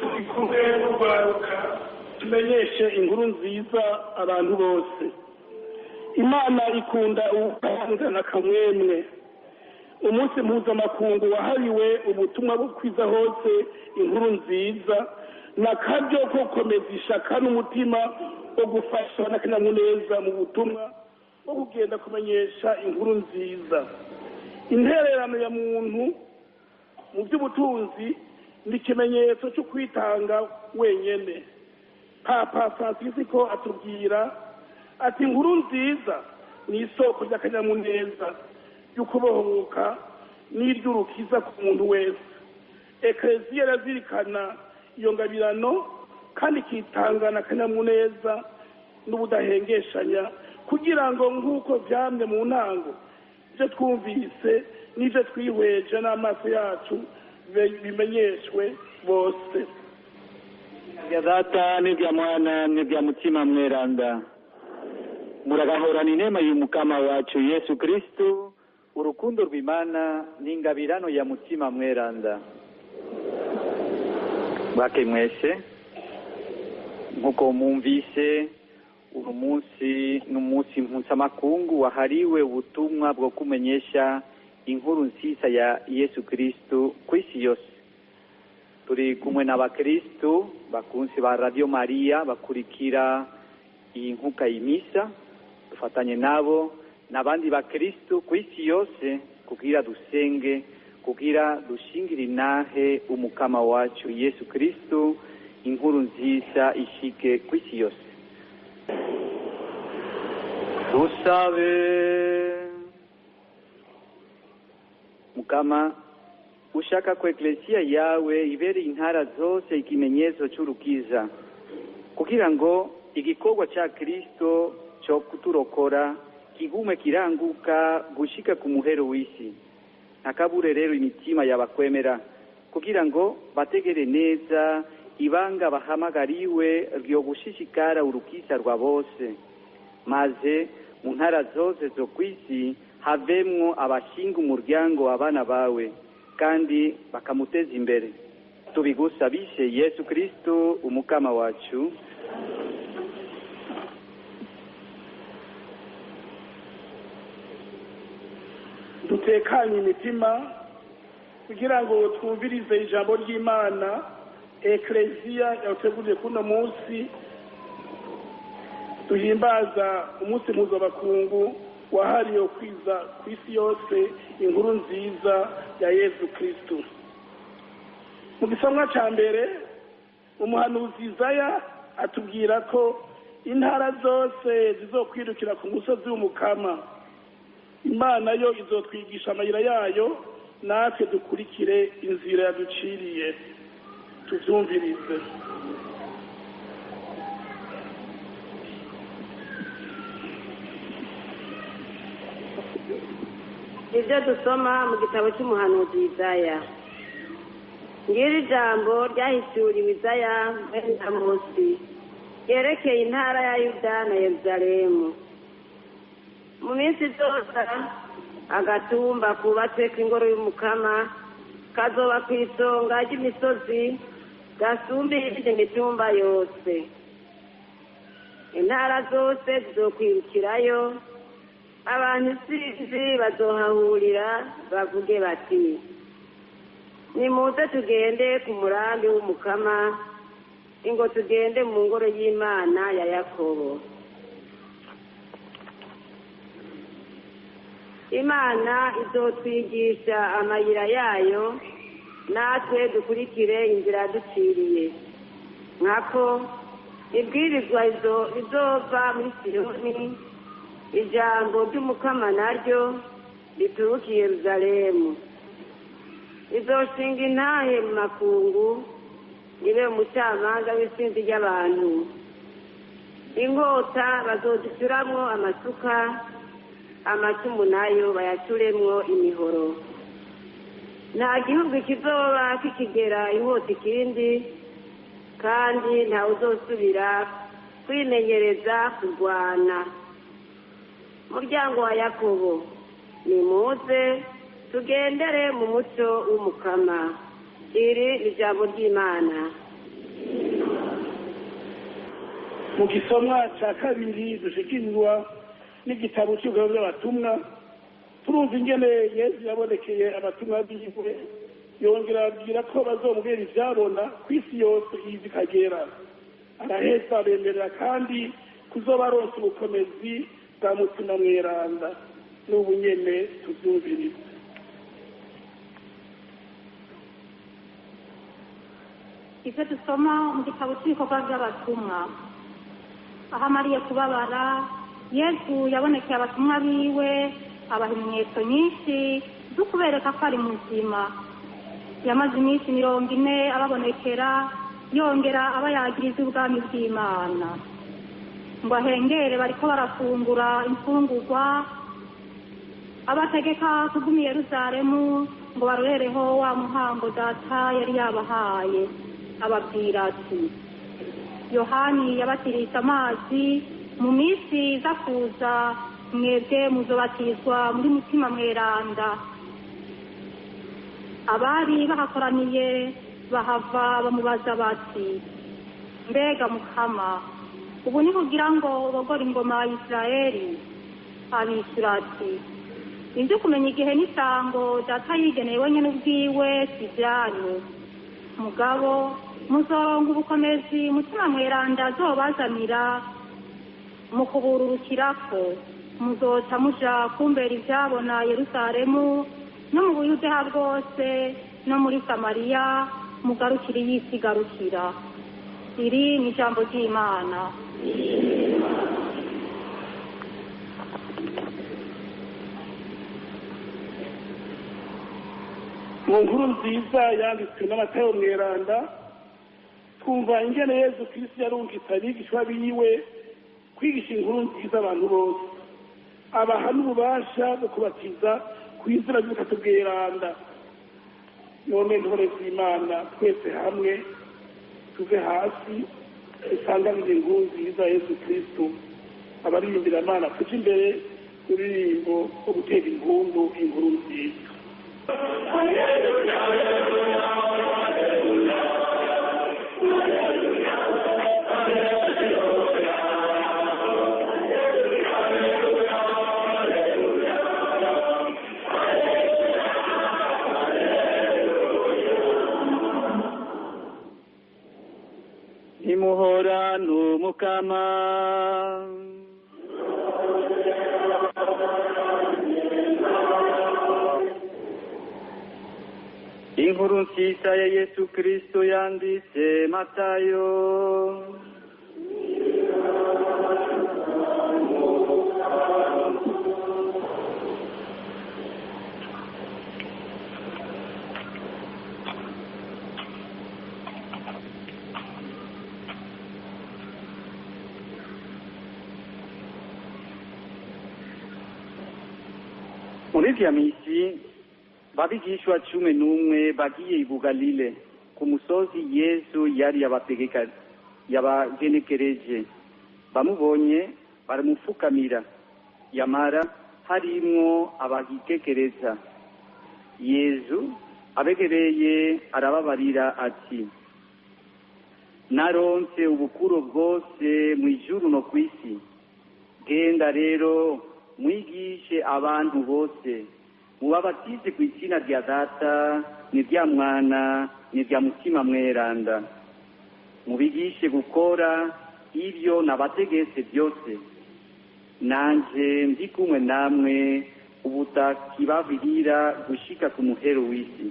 Turi kumwe n'urwaruka tumenyeshe inkuru nziza abantu bose. Imana ikunda ubukanzana kamwemwe. Umunsi mpuzamakungu wahariwe ubutumwa bwo kwiza hose inkuru nziza na karyo ko gukomeza ishaka n'umutima wo gufasha n'akanyamuneza mu butumwa bwo kugenda kumenyesha inkuru nziza. Intererano ya muntu mu by'ubutunzi ni ikimenyetso cyo kwitanga wenyene. Papa Francisco atubwira ati inkuru nziza ni isoko ry'akanyamuneza ry'ukubohoka n'iry'urukiza ku muntu wese. Ekleziya irazirikana iyo ngabirano kandi ikitangana akanyamuneza n'ubudahengeshanya kugira ngo nk'uko vyamye mu ntango ibyo twumvise n'ibyo twihweje n'amaso yacu bimenyeshwe bose. Vya Data n'ivya Mwana n'ivya Mutima Mweranda. Muragahorana inema y'Umukama wacu Yesu Kristo, urukundo rw'Imana n'ingabirano ya Mutima Mweranda. Bake mwese, nkuko mwumvise, uno munsi n'umunsi mpuzamakungu wahariwe ubutumwa bwo kumenyesha inkuru nziza ya Yesu Kristo kw'isi yose. Turi kumwe n'abakristo bakunzi ba Radio Maria bakurikira iyi nkuka y'imisa, dufatanye nabo n'abandi bakristo kw'isi yose kugira dusenge, kugira dushingire inahe umukama wacu Yesu Kristo, inkuru nziza ishike kw'isi yose. Dusabe. Mukama, ushaka ko eklesia yawe ibere intara zose ikimenyetso c'urukiza, kugira ngo igikorwa ca Kristo co kuturokora kigume kiranguka gushika ku muhero w'isi. Ntakabure rero imitima y'abakwemera kugira ngo bategere neza ibanga bahamagariwe ryo gushishikara urukiza rwa bose, maze mu ntara zose zo kw'isi havemwo abashinga umuryango abana bawe kandi bakamuteza imbere. Tubigusabishe Yesu Kristo umukama wacu. Dutekanye imitima kugira ngo twumvirize ijambo ry'Imana Ekleziya yateguriye kuno munsi duhimbaza umunsi mpuzamakungu wahariwe kwiza ku isi yose inkuru nziza ya Yesu Kristo. Mu gisomwa ca mbere, umuhanuzi Izaya atubwira ko intara zose zizokwirukira ku musozi w'Umukama. Imana yo izotwigisha amayira yayo, natwe dukurikire inzira yaduciriye. Tuvyumvirize. Ibyo dusoma mu gitabo cy'umuhanuzi Izaya. Ngiri ijambo ryahishuriwe Izaya mwene Amosi ryerekeye intara ya Yuda na Yerusalemu. Mu minsi izoza agatumba kubatseko ingoro y'Umukama kazoba ku isonga ry'imisozi gasumba iyindi mitumba yose. Intara zose zizokwirukirayo, abantu isinzi bazohahurira bavuge bati: nimuze tugende ku murambi w'Umukama, ingo tugende mu ngoro y'Imana ya Yakobo. Imana izotwigisha amayira yayo, natwe dukurikire inzira duciriye. Nkako ibwirizwa rizova muri Siyoni, ijambo ry'Umukama naryo rituruka i Yerusalemu. Izoshinga intahe mu makungu, ibe umucamanza w'isinzi ry'abantu. Inkota bazozicuramwo amasuka, amacumu nayo bayacuremwo imihoro. Nta gihugu kizoba kikigera inkota ikindi, kandi ntawe uzosubira kwimenyereza kurwana. Muryango wa Yakobo, nimuze tugendere mu muco w'Umukama. Iri ni ijambo ry'Imana. Mu gisomwa cya kabiri dushikirizwa n'igitabo cy'ubugabo bw'abatumwa, turumva ingene Yezu yabonekeye abatumwa biwe, yongera ababwira ko bazomubwira ivyabona ku isi yose izi ikagera. Araheza abemerera kandi kuzobaronsa ubukomezi bwa Mutima Mweranda. N'ubu nyene tuvyumvirize. Ivyo dusoma mu gitabo cy'ibikorwa by'abatumwa. Aho amariye kubabara, Yesu yabonekeye abatumwa biwe, abaha ibimenyetso nyinshi zo kubereka ko ari muzima. Yamaze iminsi 40 ababonekera, yongera abayagiriza ubwami bw'Imana. Ngo ahengere bariko barafungura imfungurwa, abategeka kuguma i Yerusalemu ngo barorereho wa muhango Data yari yabahaye. Ababwira ati: Yohani yabatirisha amazi, mu minsi iza kuza mwebwe muzobatizwa muri Mutima Mweranda. Abari bahakoraniye bahava bamubaza bati: Mbega Mukama, ubu ni kugira ngo ubogore ingoma ya Isirayeli? Abishyura ati: Ibyo kumenya igihe n'isango Data yigeneye wenyine ubwiwe si ibyanyu. Mugabo muzoronka ubukomezi Mutima Mweranda azobazanira mu kubururukirako, muzoca muja kumbera ivyabona Yerusalemu no mu Buyudeya bwose no muri Samariya, mugarukire iy'isi igarukira. Iri ni ijambo ry'Imana. Mu nkuru nziza yanditswe na Matayo Mweranda, twumva ingene Yezu Kristo yarungitse abigishwa biwe kwigisha inkuru nziza abantu bose, abaha n'ububasha bwo kubatiza ku izina ry'Ubutatu Bweranda. None ntore z'Imana, twese hamwe tuve hasi dusanganire inkuru nziza Yezu Kristo. Abaririmbira Imana tuje imbere uririmbo wo gutera impundu inkuru nziza. Nimuhora n'Umukama. Inkuru nziza ya Yesu Kristo yanditse Matayo. Muri vya misi babigishwa 11 bagiye i Bugalile ku musozi Yesu yari yabategeka yabagenekereje. Bamubonye baramufukamira, yamara harimwo abagikekereza. Yesu abegereye arababarira ati: Naronse ubukuru bwose mu ijuru no kw'isi. Genda rero mwigishe abantu bose, mubabatize ku izina rya Data n'irya Mwana n'irya Mutima Mweranda, mubigishe gukora ibyo nabategetse byose. Nanje ndi kumwe namwe ubutakibabwira gushika ku muhero w'isi.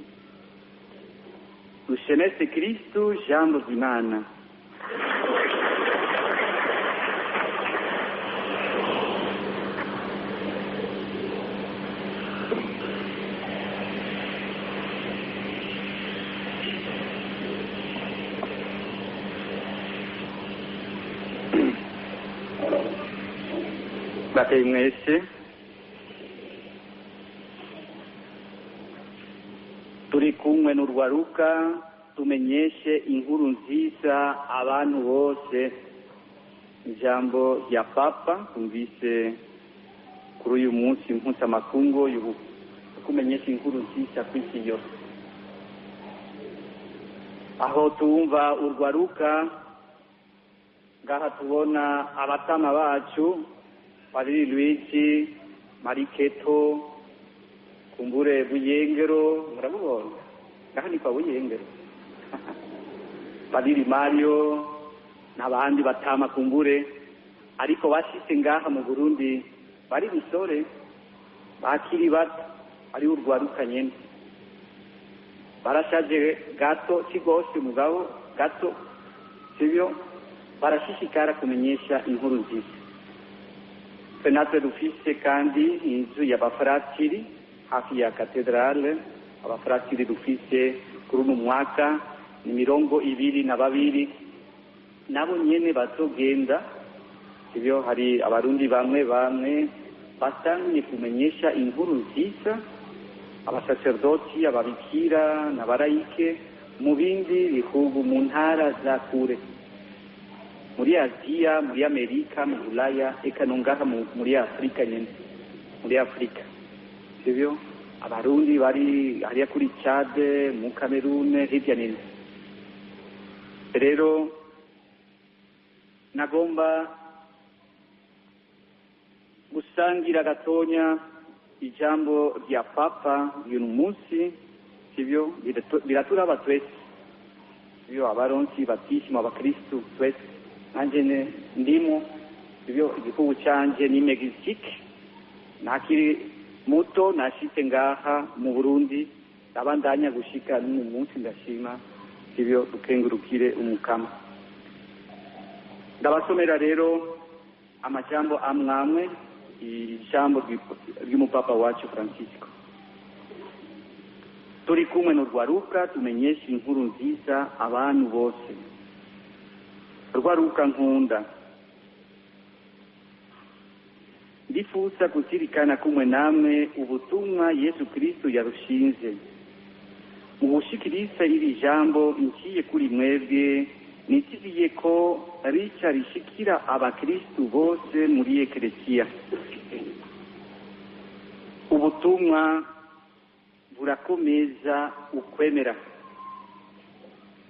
Dushemese Kristu, jambo ry'Imana. Bateye mwese, turi kumwe n'urwaruka tumenyeshe inkuru nziza abantu bose. Ijambo rya Papa tumvise kuri uyu munsi mpuzamakungu kumenyesha inkuru nziza kw'isi yose, aho tumva urwaruka Ngaha tubona abatama bacu Padiri Luigi Mariketo, kumbure Buyengero, murabubona ngaha ni kwa Buyengero, Padiri Mario n'abandi batama kumbure, ariko bashitse ngaha mu Burundi bari misore, bakiri bato, ari urwaruka nyene, barashaje gato si gose mugabo gato, sivyo, barashishikara kumenyesha inkuru nziza. Twe natwe dufise kandi inzu y'abafaratiri hafi ya katedrale. Abafaratiri dufise kuri uno mwaka ni 22, nabo nyene bazogenda, sivyo. Hari abarundi bamwe bamwe batangiye kumenyesha inkuru nziza, abasacerdoti, ababikira n'abarayike mu bindi bihugu, mu ntara za kure, muri Aziya, muri Amerika, mu Bulaya, eka no ngaha muri Afrika nyene, muri Afrika, sivyo. Abarundi bari hariya kuri Chad, mu Cameroon, hirya nino. Rero nagomba gusangira gatonya ijambo rya Papa uyu munsi, sivyo, biraturaba twese, sivyo, abaronsi batisima, abakristu twese, nanje ndimo, sivyo. Igihugu canje ni Mexique, nakiri muto nashitse ngaha mu Burundi, ndabandanya gushika n'uyu munsi, ndashima, sivyo, dukengurukire umukama. Ndabasomera rero amajambo amwamwe ijambo ry'umupapa wacu Francisco. Turi kumwe n'urwaruka tumenyesha inkuru nziza abantu bose. Rwaruka nkunda, ndifuza kuzirikana kumwe namwe ubutumwa Yesu Kristo yarushinze. Mu gushikiriza iri jambo ngiye kuri mwebwe, nitiziye ko rica rishikira abakristu bose muri Eklesiya. Ubutumwa burakomeza ukwemera,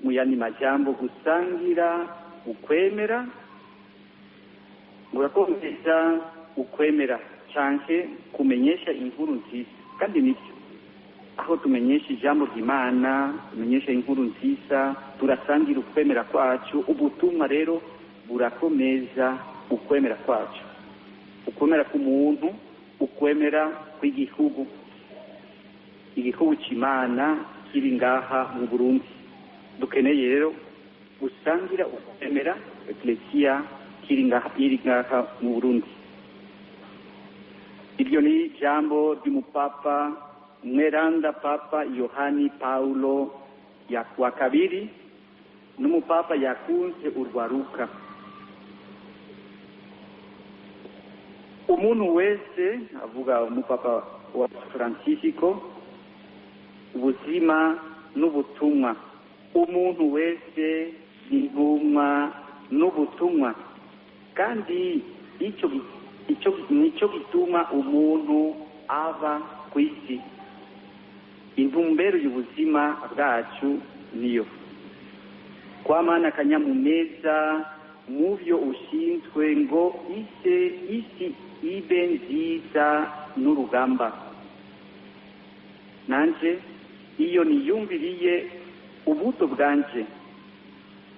mu yandi majambo gusangira ukwemera, burakomeza ukwemera canke kumenyesha inkuru nziza. Kandi nivyo, aho tumenyesha ijambo ry'Imana, tumenyesha inkuru nziza, turasangira ukwemera kwacu. Ubutumwa rero burakomeza ukwemera kwacu, ukwemera k'umuntu, ukwemera kw'igihugu, igihugu c'Imana kiri ngaha mu Burundi. Dukeneye rero gusangira ukwemera Eklesiya kiri ngaha, iri ngaha mu Burundi. Iryo ni jambo ry'umupapa mweranda Papa Yohani Paulo wa kabiri, n'umupapa yakunze urwaruka. Umuntu wese, avuga umupapa wa Francisco, ubuzima n'ubutumwa. Umuntu wese intumwa n'ubutumwa, kandi icyo nicyo gituma umuntu aba ku isi. Intumbero y'ubuzima bwacu niyo kwamana akanyamuneza mu byo ushinzwe, ngo ise isi ibe nziza n'urugamba. Nanje iyo niyumviriye ubuto bwanje,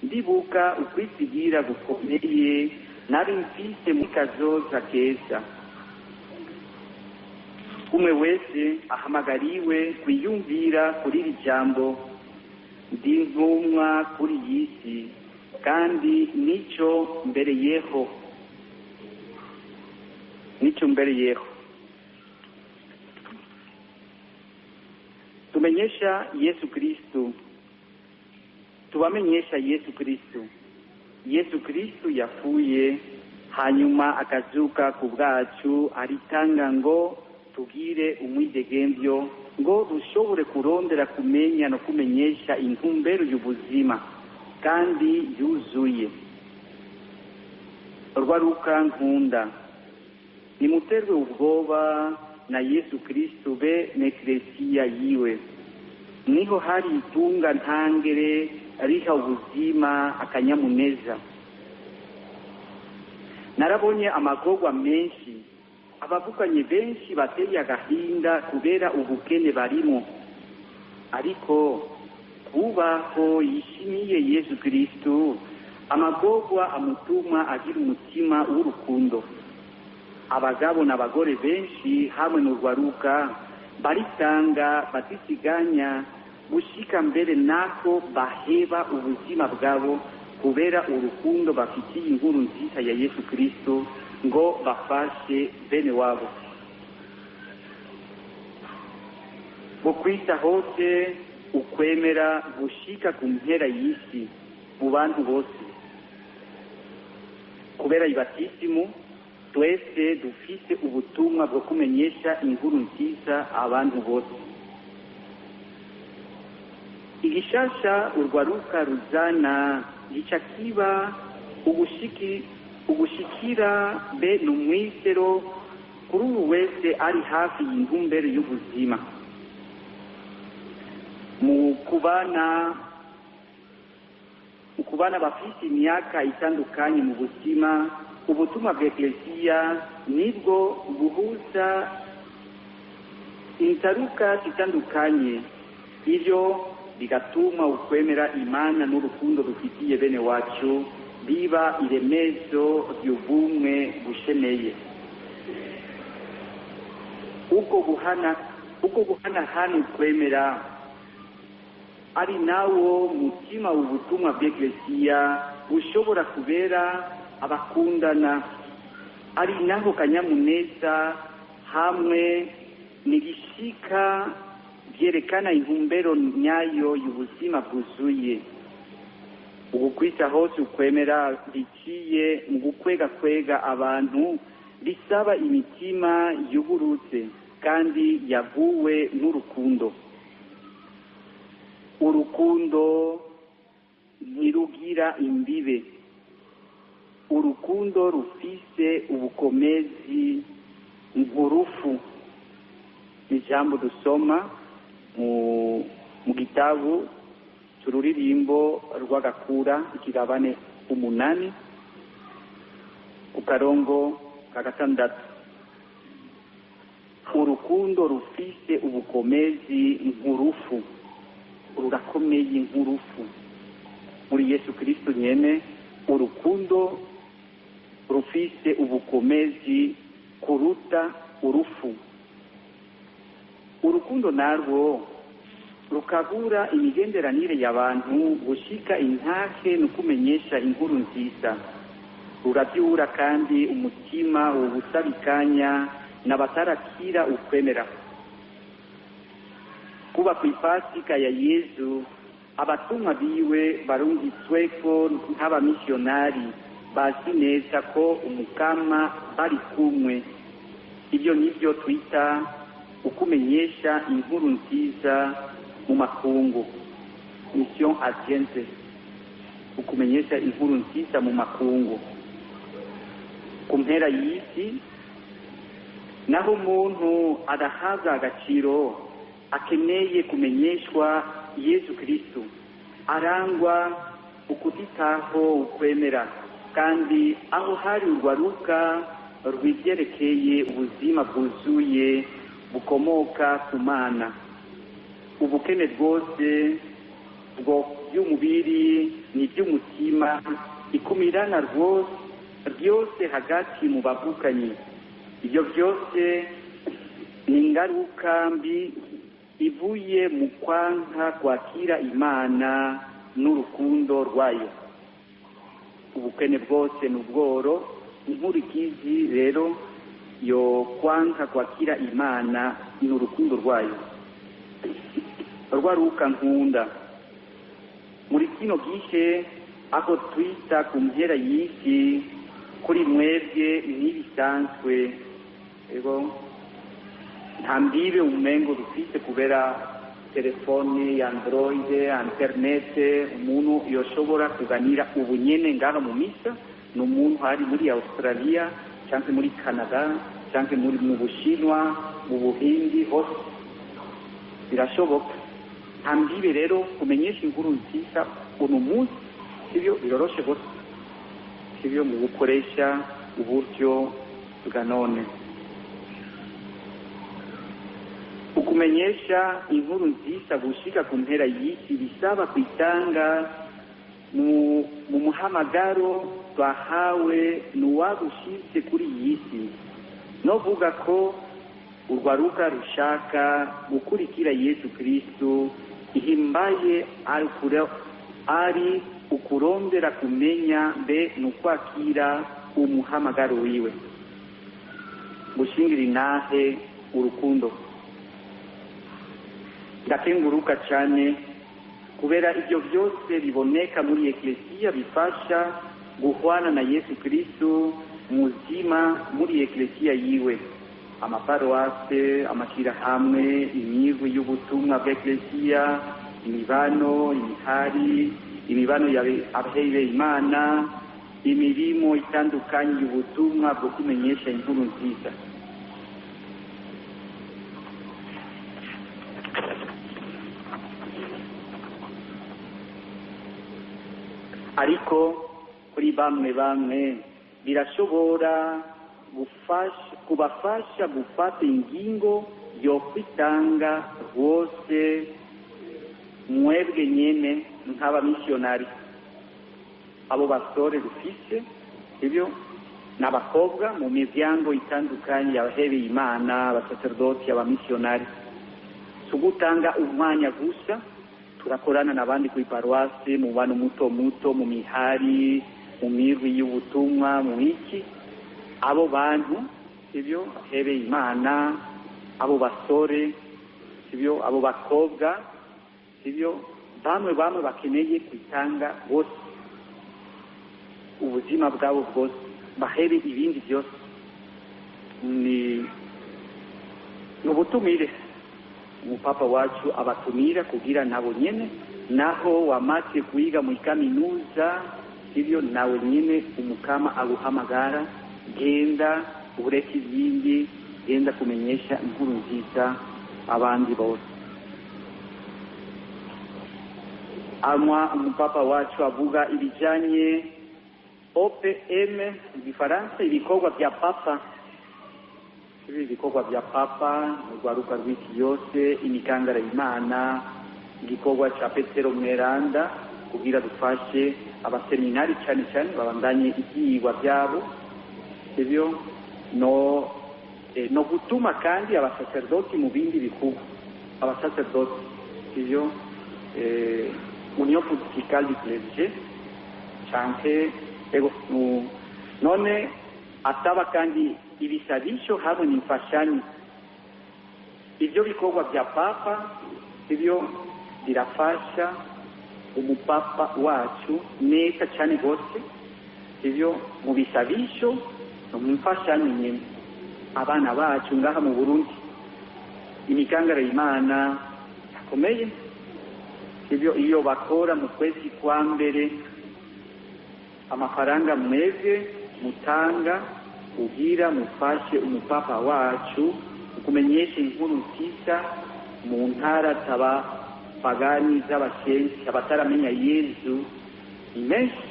ndibuka ukwisigira gukomeye nari mfise mu kazoza keza. Umwe wese ahamagariwe kwiyumvira kuri iri jambo, ndi ntumwa kuri iyi si, kandi nico mbereyeho, nico mbereyeho. Tumenyesha Yesu Kristo, tubamenyesha Yesu Kristo. Yesu Kristo yapfuye hanyuma akazuka ku bwacu, aritanga ngo tugire umwidegemvyo, ngo dushobore kurondera kumenya no kumenyesha intumbero y'ubuzima kandi yuzuye. Rwaruka nkunda, nimuterwe ubwoba na Yesu Kristo be n'Eklesiya yiwe. Niho hari itunga ntangere riha ubuzima akanyamuneza. Narabonye amagorwa menshi, abavukanye benshi bateye agahinda kubera ubukene barimo, ariko kubaho yishimiye Yesu Kristo, amagorwa amutuma agira umutima w'urukundo. Abagabo n'abagore benshi hamwe n'urwaruka baritanga batisiganya gushika mbere nako baheba ubuzima bwabo kubera urukundo bafitiye inkuru nziza ya Yesu Kristo ngo bafashe bene wabo. Gukwita hose ukwemera gushika ku mpera y'isi mu bantu bose. Kubera ibatisimu twese dufise ubutumwa bwo kumenyesha inkuru nziza abantu bose. Igishasha urwaruka ruzana gica kiba ugushikira be n'umwizero kuri ubu wese ari hafi y'intumbero y'ubuzima. Mu kubana bafise imyaka itandukanye mu buzima, ubutumwa bwa Eklesiya nibwo buhuza intaruka zitandukanye, ivyo bigatuma ukwemera Imana n'urukundo dufitiye bene wacu biba iremezo ry'ubumwe bushemeye. Uko guhanahana ukwemera ari nawo mutima w'ubutumwa bw'Eklesiya bushobora kubera abakundana, ari naho kanyamuneza hamwe n'igishika byerekana intumbero nyayo y'ubuzima bwuzuye. Ugukwita hose ukwemera biciye mu gukwegakwega abantu bisaba imitima yugurutse kandi yaguwe n'urukundo. Urukundo ntirugira imbibe. Urukundo rufise ubukomezi nk'urufu. Ijambo dusoma mu gitabo c'ururirimbo rw'Agakura, ikigabane 8 ku karongo ka 6. Urukundo rufise ubukomezi nk'urufu, rurakomeye nk'urufu. Muri Yesu Kristo nyene urukundo rufise ubukomezi kuruta urufu. Urukundo narwo rukabura imigenderanire y'abantu gushika intake no kumenyesha inkuru nziza. Rurabyura kandi umutima w'ubusabikanya n'abatarakira ukwemera. Kuba kw'Ipasika ya Yezu, abatumwa biwe barungitsweko nk'abamisiyonari bazi neza ko umukama bari kumwe. Ibyo nibyo twita ukumenyesha inkuru nziza mu makungu, mission agente, ukumenyesha inkuru nziza mu makungu. Ku mpera y'isi naho umuntu adahabwa agaciro akeneye kumenyeshwa Yesu Kristo, arangwa ukutitaho ukwemera, kandi aho hari urwaruka rw'ivyerekeye ubuzima bwuzuye bukomoka ku Mana. Ubukene bwose bwo by'umubiri n'iby'umutima, ikumirana ryose hagati mu bavukanyi, ibyo byose ni ingaruka mbi ivuye mu kwanka kwakira Imana n'urukundo rwayo. Ubukene bwose n'ubworo, inkurikizi rero yo kwanka kwakira Imana n'urukundo rwayo. Rwaruka nkunda, muri kino gihe aho twita ku mpera y'isi, kuri mwebwe ntibisanzwe. Ego nta mbibe umengo dufite kubera telefone ya Android, internet, umuntu yoshobora kuganira ubunyene ngaha mu misa n'umuntu ari muri Australia canke muri Canada canke muri mu Bushinwa, mu Buhindi, hose birashoboka. Nta mbibe rero kumenyesha inkuru nziza uno munsi, sivyo biroroshe gose, sivyo mu gukoresha uburyo bwa none. Ukumenyesha inkuru nziza gushika ku mpera y'isi bisaba kwitanga mu muhamagaro twahawe n'uwagushize kuri iyi si. Novuga ko urwaruka rushaka gukurikira Yesu Kristo ihimbaye ari ukurondera kumenya mbe n'ukwakira umuhamagaro wiwe. Gushingira inahe urukundo. Ndakenguruka cyane kubera ibyo byose biboneka muri Eklesiya bifasha guhwana na Yesu Kristo muzima muri Eklesiya yiwe. Amaparuwase, amashyirahamwe, imigwi y'ubutumwa bw'Eklesiya, imibano, imihari, imibano y'abahebeye Imana, imirimo itandukanye y'ubutumwa bwo kumenyesha inkuru nziza. Ariko kuri bamwe bamwe birashobora kubafasha gufata ingingo yo kwitanga rwose mwebwe nyene nk'abamisiyonari. Abo basore dufise ibyo n'abakobwa mu miryango itandukanye y'abahebeye Imana, abasacerdoti, abamisiyonari. Si ugutanga umwanya gusa, turakorana n'abandi kuri paruwasi, mu bantu muto muto, mu mihari, mu mirwi y'ubutumwa, mu iki. Abo bantu sibyo bahebeye Imana, abo basore sibyo, abo bakobwa sibyo, bamwe bamwe bakeneye kwitanga bose, ubuzima bwabo bwose, bahebe ibindi byose. Ni ubutumire umupapa wacu abatumira kugira nabo nyene, naho wamaze kwiga muri kaminuza sibyo, nawe nyene umukama aguhamagara, genda ureke ibindi, genda kumenyesha inkuru nziza abandi bose. Amwa umupapa wacu avuga ibijanye OPM mu Gifaransa, ibikorwa bya papa. Ibi bikorwa bya papa urwaruka rw'isi yose, imikangara y'Imana, igikorwa ca Petero Mweranda kugira dufashe abaseminari cyane cyane babandanye ibyigwa byabo, ibyo no gutuma kandi abasacerdoti mu bindi bihugu, abasacerdoti ibyo Union Pontificale du Clergé canke ego none asaba kandi ibisabisho hamwe n'imfashanyo. Ibyo bikorwa bya papa ibyo birafasha umupapa wacu neza cyane rwose, ibyo mu bisabisho no mu mfashanyo nyene. Abana bacu ngaha mu Burundi, imikangara y'Imana yakomeye, ibyo iyo bakora mu kwezi kwa mbere, amafaranga mwebwe mutanga kugira mufashe umupapa wacu ukumenyesha inkuru nziza mu ntara z'abapagani, z'abashenzi, abataramenya Yezu ni menshi.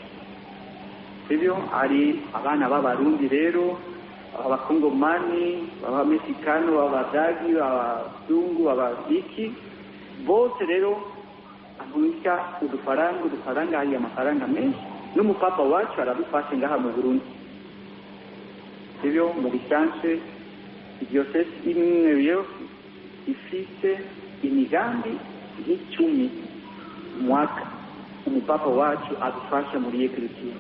Sibyo ari abana b'abarundi rero, abakongomani, abamesikano, abadagi, abazungu, ababiki, bose rero ahunika udufaranga, hari amafaranga menshi n'umupapa wacu aradufashe ngaha mu Burundi. Sibyo mu bisanzwe diyoseze imwe yo ifite imigambi nk'icumi mwaka umupapa wacu adufasha muri Ekleziya.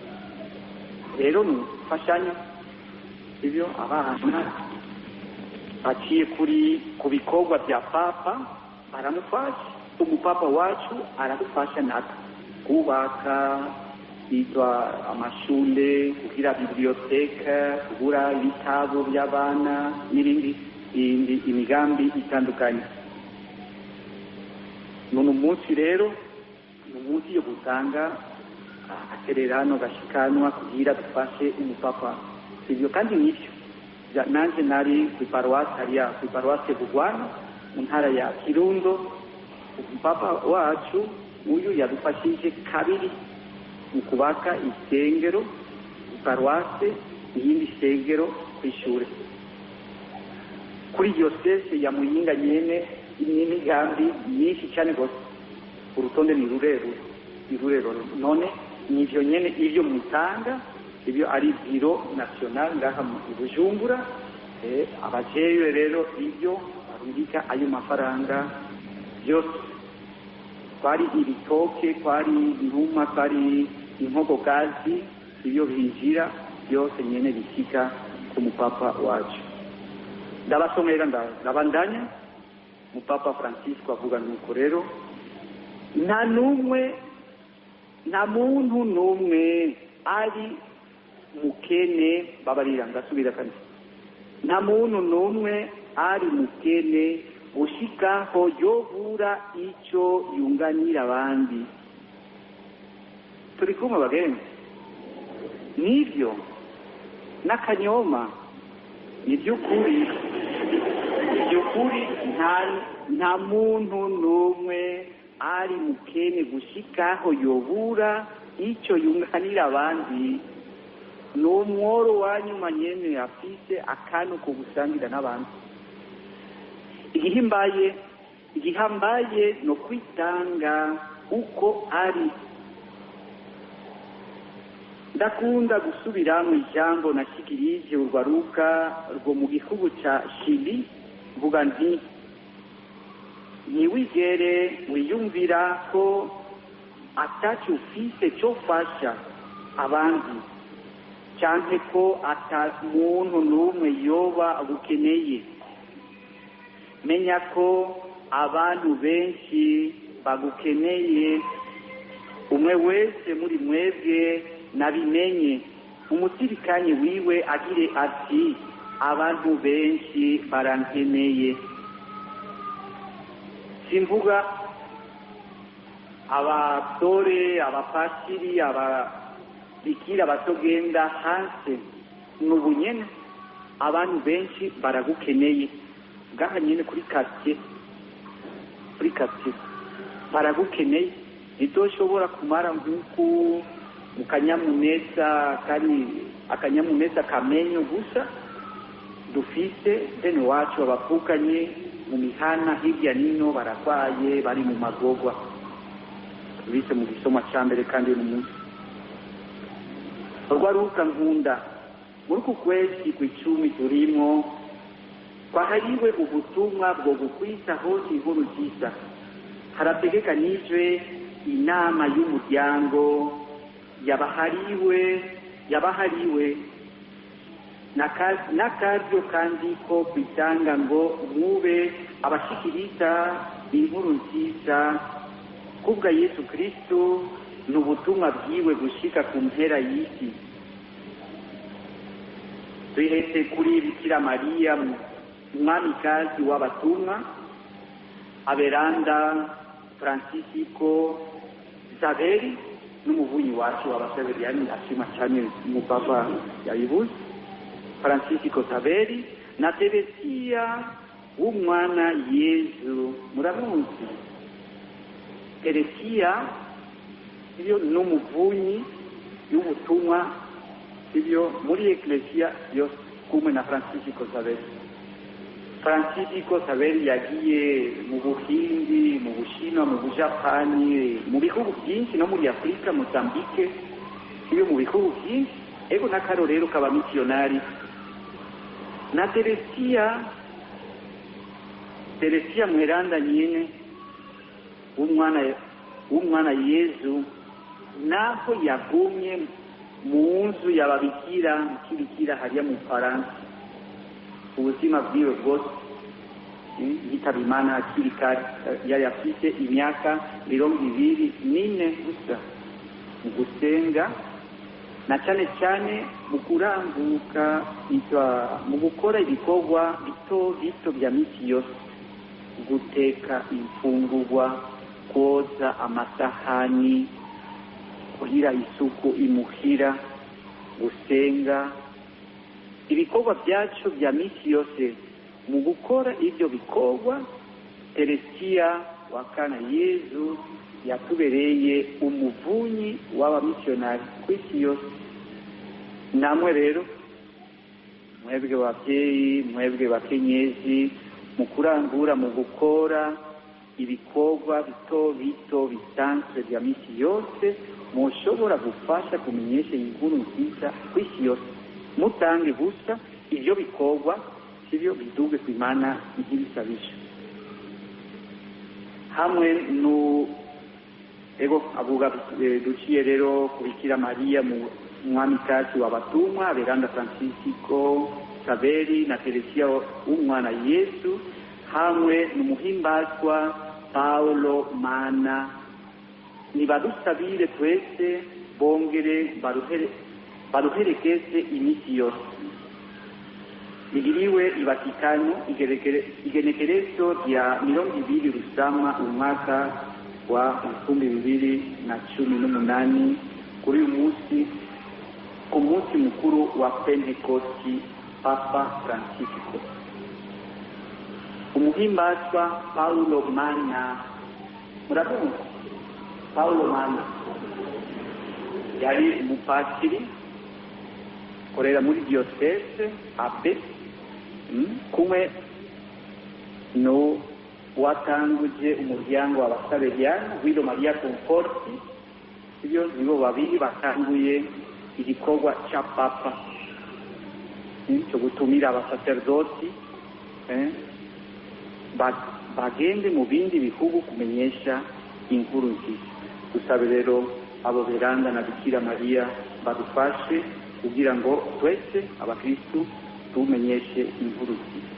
Rero ni ufashanya sibyo, abana baciye kuri ku bikorwa bya papa baramufasha, umupapa wacu aradufasha natwe kubaka bitwa amashure, kugira biblioteke, kugura ibitabo by'abana n'ibindi imigambi itandukanye. None umunsi rero ni umunsi yo gutanga atererano gashikanwa kugira dufashe umupapa sivyo. Kandi nivyo nanje nari ku paruwasi hariya ku paruwasi Bugwana mu ntara ya Kirundo, umupapa wacu uyu yadufashije kabiri mu kubaka isengero paruwase Iyindi sengero kw'ishure kuri diyoseze ya Muyinga nyene, n'imigambi myinshi cyane rwose, urutonde ni rurerure, ni rurerure. None nivyo nyene ivyo mutanga, ibyo ari bureau national ngaha mu Bujumbura, abajejwe rero ibyo barungika ayo mafaranga byose, kwari ibitoke, kwari intumwa, kwari inkokokazi, ibyo binjira byose nyene bishika ku mupapa wacu. Ndabasomera, ndabandanya. Mupapa Francisco avuga nuko rero: nta n'umwe, nta muntu n'umwe ari mukene. Babarira, ndasubira kandi: nta muntu n'umwe ari mukene gushikaho yobura ico yunganira abandi. Turi kumwe, bagenzi? Nivyo n'akanyoma, ni by'ukuri, by'ukuri. Nta muntu n'umwe ari mukene gushikaho yobura icyo yunganira abandi. Ni umworo wa nyuma nyene afise akantu ko gusangira n'abandi. Igihambaye no kwitanga uko ari. Ndakunda gusubiramo ijambo nashikirije urwaruka rwo mu gihugu ca Chili, mvuga nti: "Ntiwigere wiyumvira ko ataco ufise cofasha abandi, canke ko ata muntu n'umwe yoba agukeneye. Menya ko abantu benshi bagukeneye." Umwe wese muri mwebwe nabimenye umusirikanye wiwe, agire ati: "Abantu benshi barankeneye." Simvuga abasore, abapatiri, ababikira batogenda hanze. N'ubu nyene abantu benshi baragukeneye ngaha nyene kuri quartier, kuri quartier baragukeneye. Ntidoshobora kumara nk'uku mu kanyamuneza kari akanyamuneza kamenyo gusa. Dufise bene wacu abavukanye mu mihana hirya nino baragwaye, bari mu magorwa, tubise mu gisomwa ca mbere. Kandi uyu munsi, urwaruka nkunda, muri uku kwezi kw'icumi turimwo kwahariwe ubutumwa bwo gukwisa hose inkuru nziza, harategekanijwe inama y'umuryango yabahariwe n'akaryo kandi ko kwitanga ngo mube abashikiriza inkuru nziza kubwa Yesu Kristo n'ubutumwa bwiwe gushika ku mpera y'isi. Duhetse kuri Bikira Mariya, umwamikazi w'abatumwa, aberanda Francisco Xaveri n'umuvunyi wacu w'Abasaveriyani, ashima cyane umupapa yabivuze, Francisco Xaveri na Teresia w'umwana Yezu. Muramuzi Teresia, iyo n'umuvunyi y'ubutumwa ibyo muri Eklesiya yose kumwe na Francisco Xaveri. Francisco Xaveri yagiye mu Buhindi, mu Bushinwa, mu Bujapani, mu bihugu byinshi, no muri Afurika, Mozambique, iyo mu bihugu byinshi. Ego, n'akarorero k'abamisiyonari. Na Teresia, Teresia mweranda nyine w'umwana Yezu, naho yagumye mu nzu y'ababikira, mu kibikira hariya mu Faransa ubuzima bwiwe bwose, yitaba Imana hakiri kare, yari afite imyaka 24 gusa. Mu gusenga na cyane cyane mu kuranguka, mu gukora ibikorwa bito bito bya misi yose, guteka imfungurwa, koza amasahani, kugira isuku imuhira, gusenga, ibikorwa byacu bya misi yose, mu gukora ibyo bikorwa Teresia wa kana Yezu yatubereye umuvunyi w'abamisiyonari ku isi yose. Namwe rero Mwebwe bavyeyi, mwebwe bakenyezi, mu kurangura, mu gukora ibikorwa bito bito bisanzwe vya misi yose, mushobora gufasha kumenyesha inkuru nziza kw'isi yose. Mutange gusa ivyo bikorwa, sivyo, biduge kw'Imana nk'ibisabisho. Hamwe nu ego avuga duciye rero ku Bikira Mariya mu mwamikazi w'abatumwa, Beranda Francisco Saveri na Teresia w'umwana Yesu, hamwe n'umuhimbazwa Paulo Mana, nibadusabire twese, bongere baruherekeze iminsi yose. Bigiriwe i Vatikano igenekerezo rya 20 Rusama umwaka wa 2018, kuri uyu munsi, ku munsi mukuru wa Pentekosti. Papa Francisco, umuhimbazwa Paulo Mana, murabyumva? Paulo Mana yari umupatiri korera muri diocese, abbé kumwe no watanguje umuryango w'Abasaberiana, Guido Maria Conforti, sibyo? Nibo babiri batanguye igikorwa ca papa cyo gutumira abasacerdoti bagende mu bindi bihugu kumenyesha inkuru nziza. Dusabe rero abo beranda na Bikira Mariya badufashe kugira ngo twese abakristu tumenyeshe inkuru nziza.